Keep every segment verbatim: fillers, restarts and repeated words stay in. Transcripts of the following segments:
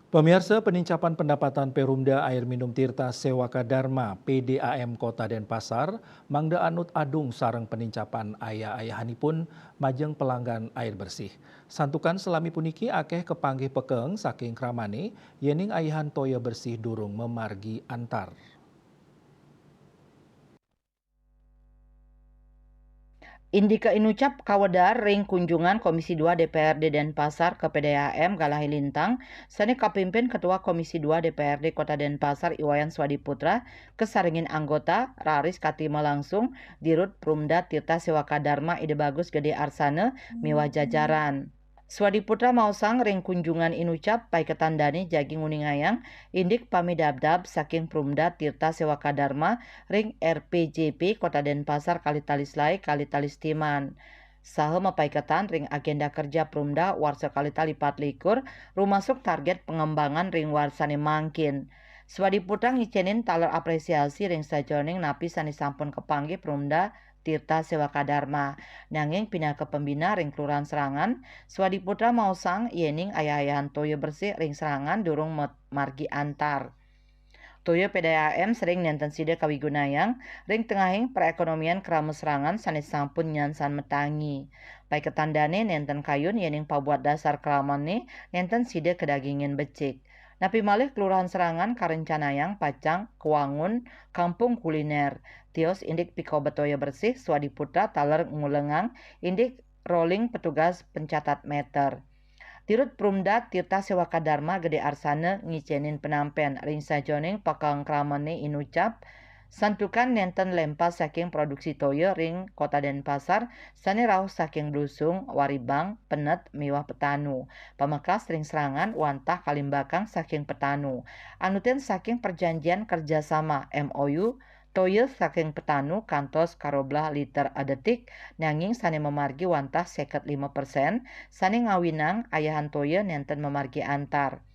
Pemirsa, penincapan pendapatan Perumda Air Minum Tirta Sewaka Dharma P D A M Kota Denpasar mangda anut adung sareng penincapan ayah-ayahanipun majeng pelanggan air bersih. Santukan selami puniki akeh kepanggih pekeng saking kramane yening ayahan toya bersih durung memargi antar. Indika inucap kawedar ring kunjungan Komisi dua D P R D Denpasar ke P D A M Galahe Lintang, sane kapimpin Ketua Komisi dua D P R D Kota Denpasar Iwayan Swadiputra, kasarengin anggota, raris katrima langsung Dirut Perumda Tirta Sewaka Dharma Ida Bagus Gede Arsana miwah jajaran. Swadiputra maosang ring kunjungan inucap paiketan dane jagi nguningayang indik pamidabdab saking Perumda Tirta Sewaka Dharma ring R P J P Kota Denpasar kalih tali selae kalih tali setiman. Saha mapaiketan ring agenda kerja Perumda warsa kalih tali patlikur, rumasuk target pengembangan ring warsane mangkin. Swadiputra ngicenin taler apresiasi ring sajeroning napi sane sampun kapanggih Perumda Tirta Sewaka Dharma. Nanging pinaka pembina ring Kelurahan Serangan, Swadiputra maosang yening ayah-ayahan toya bersih ring Serangan durung met-, margi antar. Toya P D A M sering nenten sida kawigunayang ring tengahing perekonomian krama Serangan sane sampun nyansan matangi. Paiketan dane nenten kayun yening pabuat dasar kramane nenten sida kadagingin becik. Napi malih Kelurahan Serangan karencanayang pacang kawangun kampung kuliner, tios indik pikobet toya bersih Swadiputra taler ngulengang indik rolling petugas pencatat meter. Dirut Perumda Tirta Sewaka Dharma Gede Arsana ngicenin penampen ring sajeroning pakengkramane inucap, santukan nenten lempas saking produksi toya ring Kota Denpasar sane rauh saking Blusung, Waribang, Penet, miwah Petanu. Pamekas ring Serangan wantah kalimbakang saking Petanu. Anutin saking perjanjian kerjasama M O U, toya saking Petanu kantos karoblah liter adetik, nanging sane mamargi wantah seket lima persen, sane ngawinang ayahan toya nenten mamargi antar.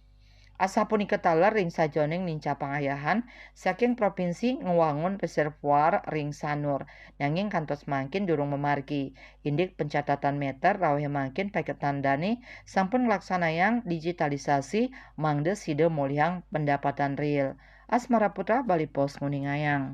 Asapunika taler ring sajeroning nincapang ayahan saking provinsi ngwangun reservoir ring Sanur, nanging kantos mangkin durung mamargi. Indik pencatatan meter rauhe mangkin paiketan dane sampun nglaksanayang digitalisasi mangda sida molihang pendapatan real. Asmara Putra, Bali Post, nguningayang.